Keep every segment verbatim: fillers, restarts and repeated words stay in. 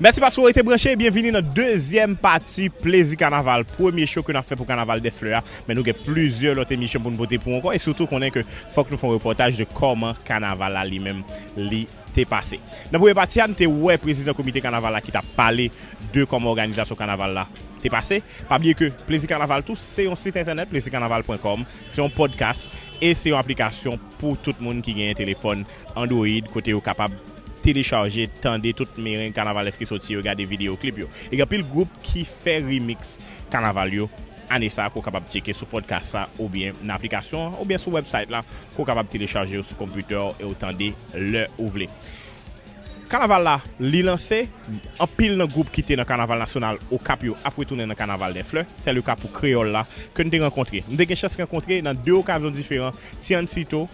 Mèsi paske w rete branche. Byenvini nan dezyèm pati Plezi Kanaval, premye show ke n ap fè pou Kanaval dè Flè a. Men nou gen plizyè lòt emisyon pou n pote pou w ankò, e sitou konnen ke fòk nou fè yon repòtaj de kòman Kanaval la li menm li te pase. Nan premye pati a, nou te wè prezidan komite Kanaval la ki t ap pale de kòman òganizasyon Kanaval la te pase. Pa bliye ke Plezi Kanaval tou, se yon sit entènèt, plezi kanaval pwen kòm, se yon podcast, e se yon aplikasyon pou tout moun ki genyen telefòn Android, kote yo kapab telechaje, tande tout mereng kanavalès ki soti yo, gade videyo klip yo. E gen anpil gwoup ki fè remix kanaval yo ane sa a, ke w kapab tcheke sou podcast sa, oubyen nan aplikasyon an, oubyen sou website la, ke w kapab telechaje yo sou konpitè w e w tande lè ou vle. Kanaval la, li lanse, anpil nan gwoup ki te nan kanaval nasyonal Okap yo ap retounen nan Kanaval dè Flè. Se le ka pou Kreyòl la, ke n te rankontre. M te gen chans rankontre nan de okazyon diferan, Tiancito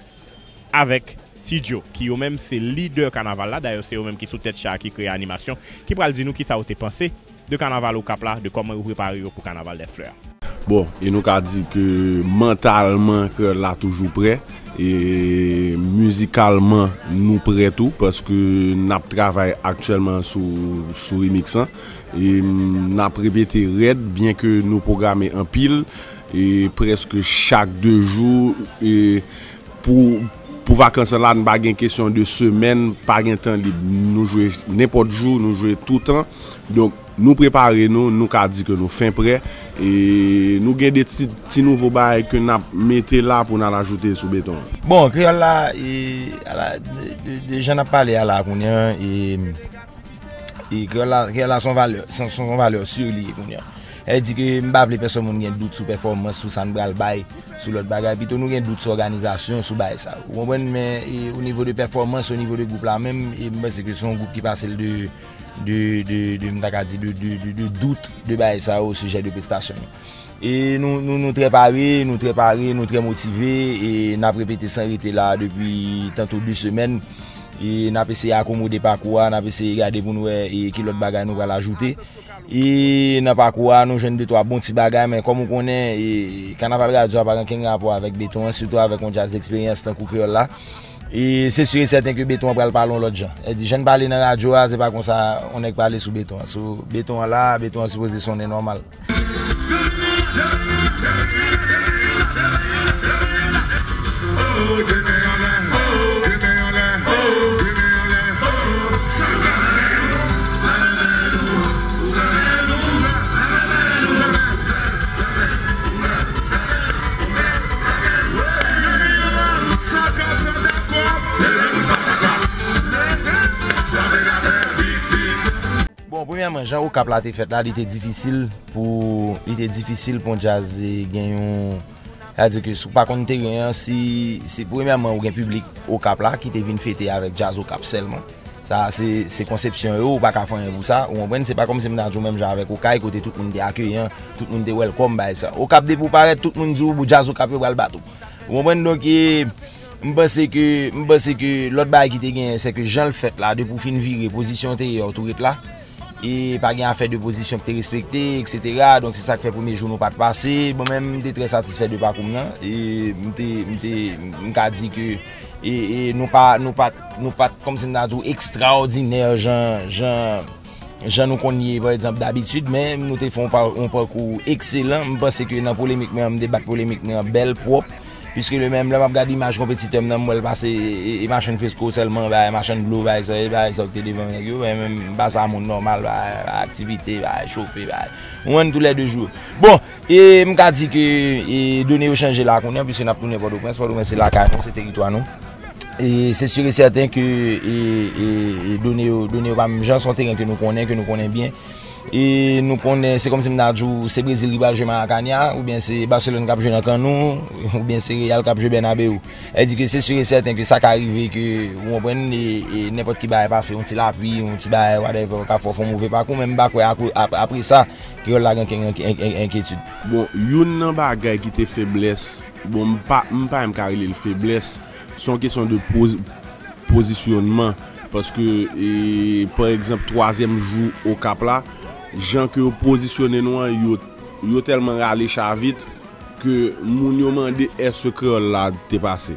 avèk Ti Joe, ki yo menm se lidè kanaval la. Dayè, se yo menm ki sou tèt cha a, ki kreye animasyon, ki pral di nou kisa yo te panse de kanaval Okap la, de kòman yo prepare yo pou Kanaval dè Flè a. Bon, e nou ka di ke mantalman, Kreyòl la toujou prè, e mizikalman, nou prè tou, paske n ap travay aktyèlman sou, sou remix lan. E, mm, n ap repete rèd, byen ke nou pwograme anpil, e prèske chak de jou, e pou, pou vakans lan la, n pa gen kesyon de semèn, pa gen tan lib. Nou jwe nenpòt jou, nou jwe toutan. Donk, nou prepare nou, nou ka di ke nou fen prè. E nou gen de ti, ti nouvo bagay ke n ap mete la pou n al ajoute sou beton an. Bon, Kreyòl la, e, ala, de, de, de jan n ap pale a la kounye a, e, e Kreyòl la, Kreyòl la se yon valè, se, se yon valè si li ye kounye a. E di ke m pa vle pèsòn moun gen dout sou pèfòmans, sou sa n pral bay, sou lòt bagay. Pito nou gen dout sou òganizasyon, sou bagay sa. Ou konprann? Men, e, o nivo de pèfòmans, o nivo de gwoup la menm, e m panse ke se yon gwoup ki pase l de, de, de, de, m ta ka di, de, de, de, de dout de bagay sa o sijè de prestasyon yo. E nou, nou, nou trè pare, nou trè pare, nou trè motive, e n ap repete san rete la depi tanto de semèn. E n ap eseye akomode pakou a, n ap eseye gade pou n wè, e, ki lòt bagay nou pral ajoute. E nan pakou a, nou jwenn de twa bon ti bagay, men kòm ou konnen, e, Kanaval Radyo a pa gen okenn rapò avèk beton an, sitou avèk yon djaz eksperyans tankou Kreyòl la. E se si e sèten ke beton an pral pale yon lòt jan. E di, jan n pale nan radyo a, se pa konsa yon nèg pale sou beton an. Sou beton an la, beton an sipoze sonnen nòmal. Bon, premyèman, jan Okap la te fèt la, li te difisil pou, li te difisil pou yon djaz, e, gen yon, sètadi ke si w pa konn teren an, si, si premyèman ou gen piblik Okap la ki te vin fete avèk djaz Okap sèlman. Sa se, se konsepsyon yo, ou pa ka fè anyen pou sa, ou konprann? Se pa kòmsi m ta di w menm jan avèk Okay, kote tout moun te akeyan, tout moun te welcome bagay sa. Okap depi w parèt, tout moun di w, djaz Okap yo pral bat ou. Ou konprann? Donk, e, m panse ke, m panse ke lòt bagay ki te genyen, se ke jan l fèt la, depi w fin vire, pozisyon w te ye a, w tou ret la. E pa gen afè de pozisyon ki te respekte, etsetera. Donk, se sa k fè premye jou nou pa t pase. Bon, men m te trè satisfè de pakou m nan. E m te, m te, m ka di ke, e, e nou pa, nou pa, nou pa t, kòmsi m ta di w, ekstraòdinè jan, jan, jan nou konn ye, pa egzanp, dabitid, men nou te fè yon pa-, yon pakou ekselan. M panse ke nan polemik mwen an, m te bat polemik mwen an bèl, pwòp, piske lè menm lè m ap gade imaj konpetitè m nan, m wè l pase, e, e, e machann fresko sèlman, bay machann dlo, bay sa, e bay sa ki te devan nèg yo, bay menm m pase a moun nòmal, bay, bay aktivite, bay chofe, bay. Ou konprann, tou lè de jou. Bon, e m ka di ke, e, done yo chanje la kounye a, piske n ap tounen Pòtoprens. Pòtoprens se lakay nou, se teritwa nou. E se si e sèten ke, e, e, e done yo, done yo pa menm jan, se yon teren ke nou konnen, ke nou konnen byen. E nou konnen, se kòmsi m ta di w, se Brezil ki pral jwe Maracana, oubyen se Barcelone k ap jwe nan Camp Nou, oubyen se Real k ap jwe Bernabéu. E di ke se si e sèten ke sa ka rive ke, ou konprann, e, e nenpòt ki bagay pase, yon ti lapli, yon ti bagay, whatever, ka fè w fè yon move pakou, men m pa kwè apre, ap-, apre sa, Kreyòl la gen ankenn enk-, enk-, enk-, enkyetid. Bon, youn nan bagay ki te feblès, bon, m pa, m pa menm ka rele l feblès, se yon kesyon de poz-, pozisyònman, paske, e, pa egzanp, twazyèm jou Okap la, jan ke yo pozisyone nou an, yo, yo tèlman rale chavit ke moun yo mande èske Kreyòl la te pase.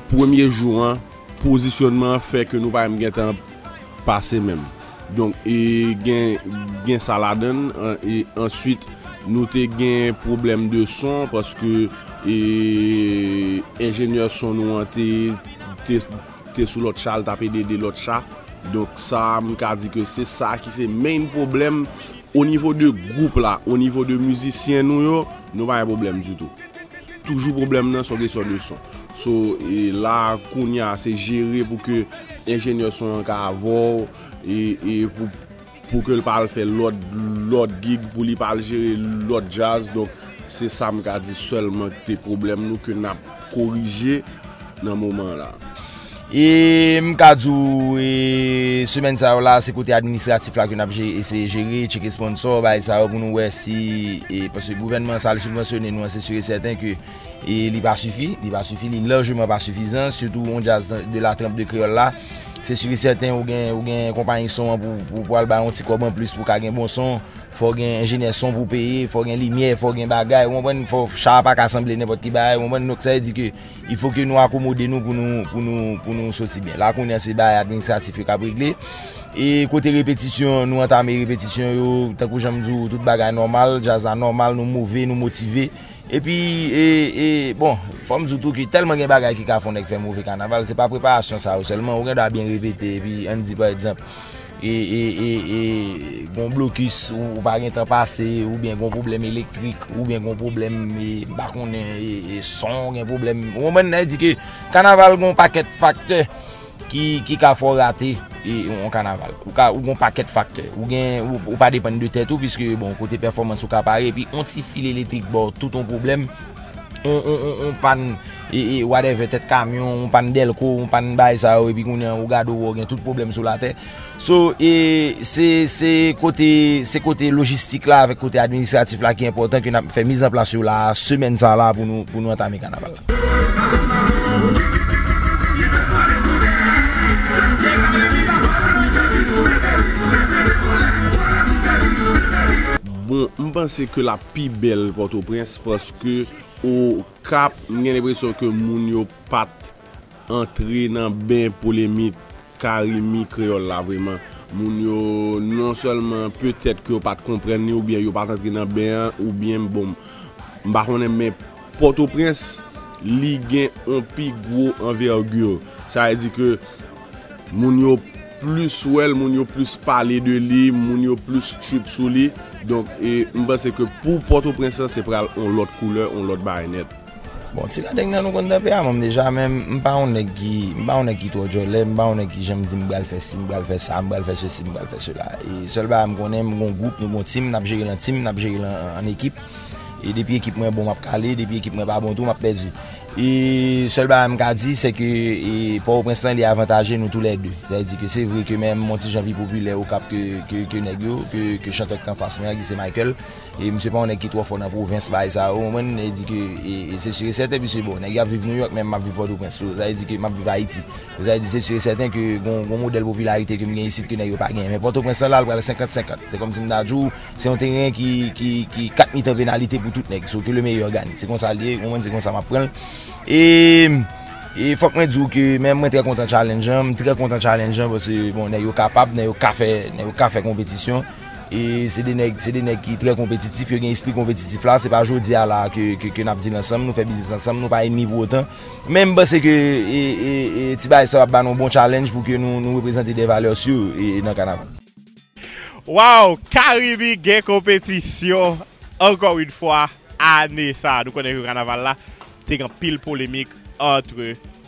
Premye jou an, pozisyònman an fè ke nou pa menm gentan pase menm. Donk, e, gen, gen sa ladan l, an, e answit, nou te gen pwoblèm de son, paske, e, enjenyè son nou an te, te, te sou lòt cha, l t ap ede de lòt cha. Donk, sa, m ka di ke se sa ki se main pwoblèm o nivo de gwoup la, o nivo de mizisyen nou yo, nou pa gen pwoblèm ditou. Toujou pwoblèm nan, se yon kesyon de son. So, e la, kounye a, se jere pou ke enjenyè son an ka avè w, e, e pou, pou ke l pa al fè lòt, lòt gig, pou li pa al jere lòt djaz. Donk, se sa m ka di sèlman ki te pwoblèm nou, ke n ap korije nan moman la. E m ka di w, e, semèn sa yo la, se kote administratif la ke n ap je-, eseye jere, tcheke sponsò, bagay sa yo pou nou wè si, e, paske gouvènman sa l sibvansyone nou an, se si e sèten ke, e, li pa sifi, li pa sifi, li lajman pa sifizan, sitou yon djaz de la tranp de kreyòl la. Se si e sèten ou gen, ou gen konpayi son an pou, pou, pou al bay yon ti kòb anplis pou ka gen bon son. Fò gen enjenyè son pou peye, fò gen limyè, fò gen bagay, ou konprann, fò cha a pa ka sanble nenpòt ki bagay, ou konprann, donk sa vle di ke il fo ke nou akomode nou pou nou, pou nou, pou nou soti byen. La kounye a se bagay administratif yo k ap regle. E kote repetisyon, nou antame repetisyon yo, tankou jan m di w, tout bagay nòmal, djaz la nòmal, nou move, nou motive. Epi, e, e, bon, fò m di w tou ke tèlman gen bagay ki ka fè yon nèg fè move kanaval, se pa preparasyon sa yo sèlman, ou gen dwa byen repete, epi ann di pa egzanp, e, e, e, e, gon blokis, ou, ou pa gen tan pase, oubyen gon pwoblèm elektrik, oubyen gon pwoblèm, e, m pa konnen, e, e, son, gen pwoblèm. Ou konprann, sa vle di ke kanaval gon pakèt faktè ki, ki ka fè w rate, e, yon kanaval. Ou ka, ou gon pakèt faktè. Ou gen, ou, ou pa depann de tèt ou, piske, bon, kote pèfòmans ou ka pare, epi yon ti fil elektrik ba w tout yon pwoblèm, yon, yon, yon, yon pàn, e, e, whatever, tèt kamyon, yon pàn dèlko, yon pàn bagay sa yo, epi kounye a, ou gade w wè w gen tout pwoblèm sou latè. So, e, se, se kote, se kote lojistik la avèk kote administratif la ki enpòtan ke n ap fè mizanplas yo la, semèn sa la pou nou, pou nou antame kanaval la. Bon, m panse ke l ap pi bèl Pòtoprens, paske Okap, m gen lenpresyon ke moun yo pa t antre nan ben polemik Carimi kreyòl la vrèman. Moun yo, non sèlman petèt ke yo pa t konprann li, oubyen yo pa t antre nan ben an, oubyen, bon, m pa konnen, men Pòtoprens, li gen yon pi gwo anvègi. Sa vle di ke moun yo plis wè l, moun yo plis pale de li, moun yo plis trip sou li. Donk, e, m panse ke pou Pòtoprens lan, se pral yon lòt koulè, yon lòt bagay nèt. Bon, ti landeng nan nou konn tanperaman m deja, men m pa yon nèg ki, m pa yon nèg ki twò djòlè, m pa yon nèg ki janm di m pral fè si, m pral fè sa, m pral fè sesi, m pral fè sela. E sèl bagay m konnen, m gon gwoup, nou gon tim, n ap jere l an tim, n ap jere l an, an ekip. E depi ekip mwen bon, m ap kale, depi ekip mwen pa bon tou, m ap pèdi. E sèl bagay m ka di, se ke, e, Pòtoprens lan, li avantaje nou toulède. Sa vle di ke se vre ke menm yon ti jan pi popilè Okap ke, ke, ke nèg yo, ke, ke chantè k t anfas mwen an, ki se Michael. E misye pa yon nèg ki twò fò nan pwovens, bagay sa yo, ou konprann? E di ke, e, e se si e sèten, misye, bon, nèg yo ap viv Nouyòk, men m ap viv Pòtoprens tou. Sa vle di ke m ap viv Ayiti. Sa vle di, se si e sèten ke gon, gon modèl popilarite ke m gen isit ke nèg yo pa genyen. Men Pòtoprens lan la, l pral senkant senkant. Se kòmsi m ta di w, se yon teren ki, ki, ki kat mitan penalite pou tout nèg. So, que le meilleur gagne. Se konsa l ye, ou konprann, se konsa m ap pran l. E, e fòk mwen di w ke, men mwen trè kontan challenge an, m trè kontan challenge an, paske, bon, nèg yo kapab, nèg yo ka fè, nèg yo ka fè konpetisyon. E se de nèg, se de nèg ki trè konpetitif, yo gen espri konpetitif la. Se pa jodi a la ke, ke, ke n ap deal ansanm, nou fè biznis ansanm, nou pa ènmi pou otan. Men m panse ke, e, e, e, ti bagay sa ap ba nou bon challenge pou ke nou, nou reprezante de valè sou, e, nan kanaval. Wow! Carimi gen konpetisyon ankò yon fwa ane sa. Nou konnen ke kanaval la te gen anpil polemik ant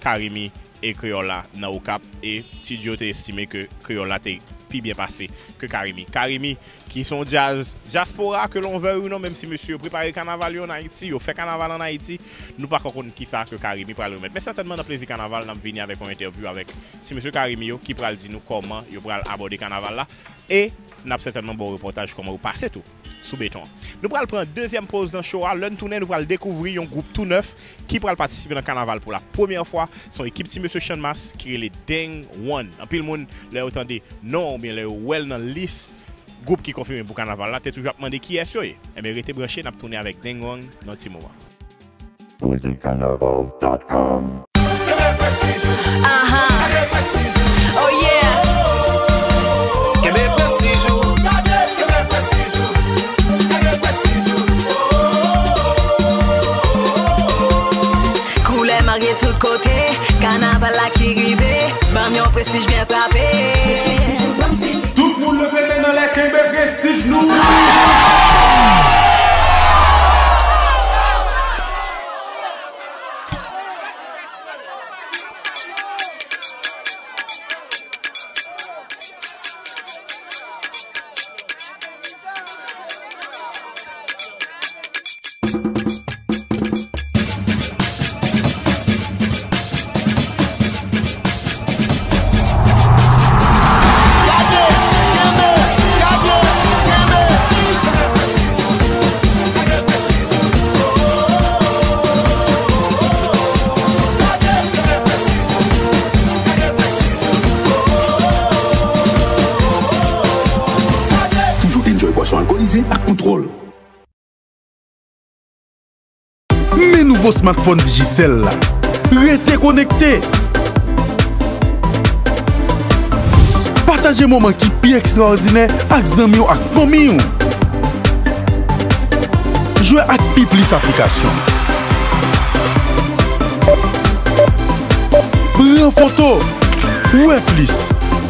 Carimi e Kreyòl la nan Okap, e Ti Djo te estime ke Kreyòl la te pi byen pase ke Carimi. Carimi ki se yon djaz dyaspora ke l'on veuille ou non, menm si mesye yo prepare kanaval yo an Ayiti, yo fè kanaval an Ayiti, nou pako konn kisa ke Carimi pral remèt. Men sètènman nan Plezi Kanaval n ap vini avèk yon entèvyou avèk ti mesye Carimi yo ki pral di nou kòman yo pral abòde kanaval la. E n ap sètènman ba w repòtaj kòman yo pase tou sou beton an. Nou pral pran dezyèm poz nan show a. Lè n tounen, nou pral dekouvri yon gwoup tou nèf ki pral patisipe nan kanaval pou la premyè fwa. Se yon ekip ti mesye Channmas ki rele Deng One. Anpil moun, lè yo tande non an oubyen lè yo wè l nan lis gwoup ki konfime pou kanaval la, te toujou ap mande kiyès yo ye. Enben, rete branche, n ap tounen avèk Deng One nan ti moman. Plezi Kanaval dot com. Aha. Oh yeah. Prestij byen frape. Tout moun leve men n anlè, kenbe prestij nou. Toujou enjoy bwason alkolize ak kontwòl. Men nouvo smartphone Digicel la. Rete konekte! Pataje moman ki pi ekstraòdinè ak zanmi w ak fanmi w. Jwe ak pi plis aplikasyon. Pran foto, wè plis,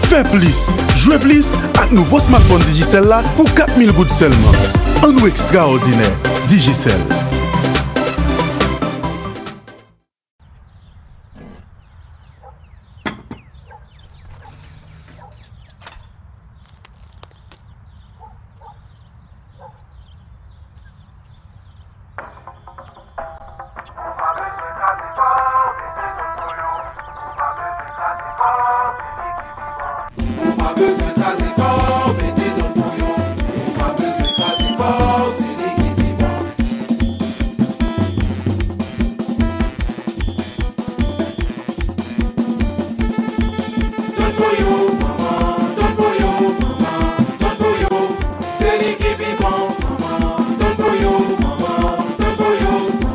fè plis, jwe plis ak nouvo smartphone Digicel la pou kat mil goud sèlman. Ann ekstraòdinè, Digicel. Ou pa bezwen kraze kò w, mete nan bouyon. Ou pa bezwen kraze kò w, se li ki pi bon. Donn pou yo, manman, donn pou yo, manman, donn pou yo. Se li ki pi bon, manman, donn pou yo, manman, donn pou yo,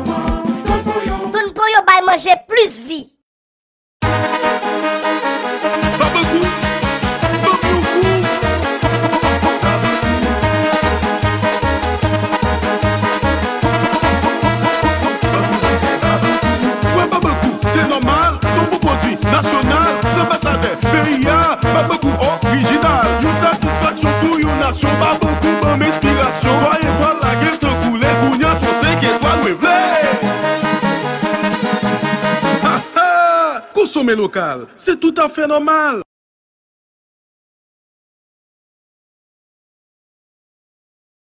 manman, donn pou yo. Donn pou yo bay manje plis vi. Babangou, ban m yon gou. Wè Babangou, se nòmal, se yon bon pwodui nasyonal, se anbasadè peyi a, Babangou orijinal. Yon satisfaksyon pou yon nasyon, Babangou ban m enspirasyon. Twa etwal la gentan koule, kounye a se yon senk etwal mwen vle. Ha, ha! Konsome lokal, se toutafè nòmal.